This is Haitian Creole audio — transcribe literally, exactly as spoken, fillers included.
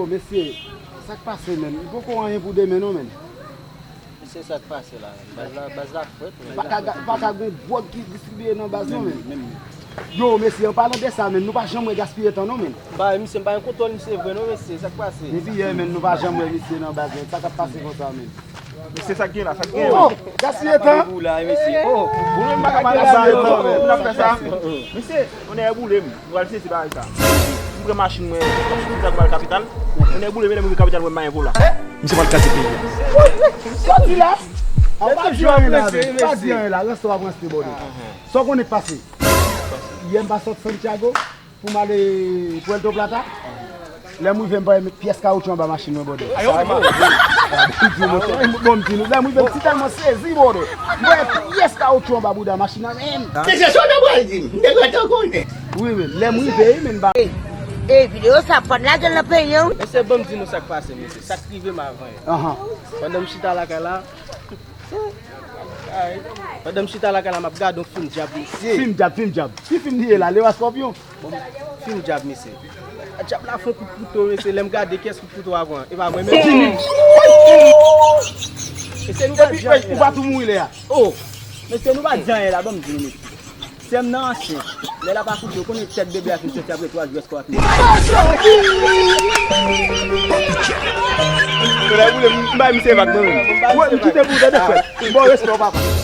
Mesye, sa k pase, menn? M poko anyen pou demen, non, menn. Mesye, sa k pase la, menn? Baz la, baz la frèt, menn. Pa ka, pa ka gen dwòg ki distribiye nan baz, non, menn. Yo, mesye, an palan de sa, menn, nou pa janm wè gaspiye tan, non, menn. Ba, misye, m pa gen kontwòl misye vre, non, mesye, sa k pase? Depi yè, menn, nou pa janm wè misye nan baz, menn. Sa k ap pase konsa, menn? Mesye, sa k gen la, sa k gen? Oh, gaspiye tan. Ou la, mesye. Oh, ou menm pa ka pale sa, menn. Ou ap fè sa. Mesye, onè boule m. M pral sezi bagay sa. M pran machin mwen, m soti la m pral kapital. Onè boule m, lè m rive kapital, mwen mayen vola. Misye pral kraze peyi a. Soti la. A, pa di anyen la, menn. Pa di anyen la. Rès ou ap ranse, bòdè. Sa w konnen k pase? Yè m pa sot Santiago pou m ale Puerto Plata. Lè m rive, m pa wè pyès kawoutchou anba machin mwen, bòdè. Ayo, mama. Bon, m di nou, lè m rive, m si tèlman sezi, bòdè. M wè pyès kawoutchou anba bouda machin nan, menn. Mesye, sa w ta pral di m? M te gentan konnen. Wi, wi, lè m rive, wi, menn, ba. E, e, videyo sa, fò n lage l nan peyi an, wi. Mesye, ban m di nou sa k pase, mesye. Sa k rive m avan yè. Ahan. Pandan m chita lakay la, Ay. Pandan m chita lakay la, m ap gade yon fim djab, mesye. Fim djab, fim djab. Ki fim li ye la? Lewa Scorpion? Bon, fim djab, mesye. Djab la fè yon kout kouto, mesye. Lè m gade, kiyès kout kouto a pran? E pa mwen menm. Mesye, nou pa di anyen la. Ou pa tou mouri lè a. Oh! Mesye, nou pa di anyen la, ban m di nou, mesye. Sè m nan ansent. Lè l ap akouche, ou konnen tèt bebe a fin soti apre twa jou, èske w ap mouri? Lè boule, m bay misye vag mwen menm. Mwen, m kite pou tande frè. Bon, respè w, papa.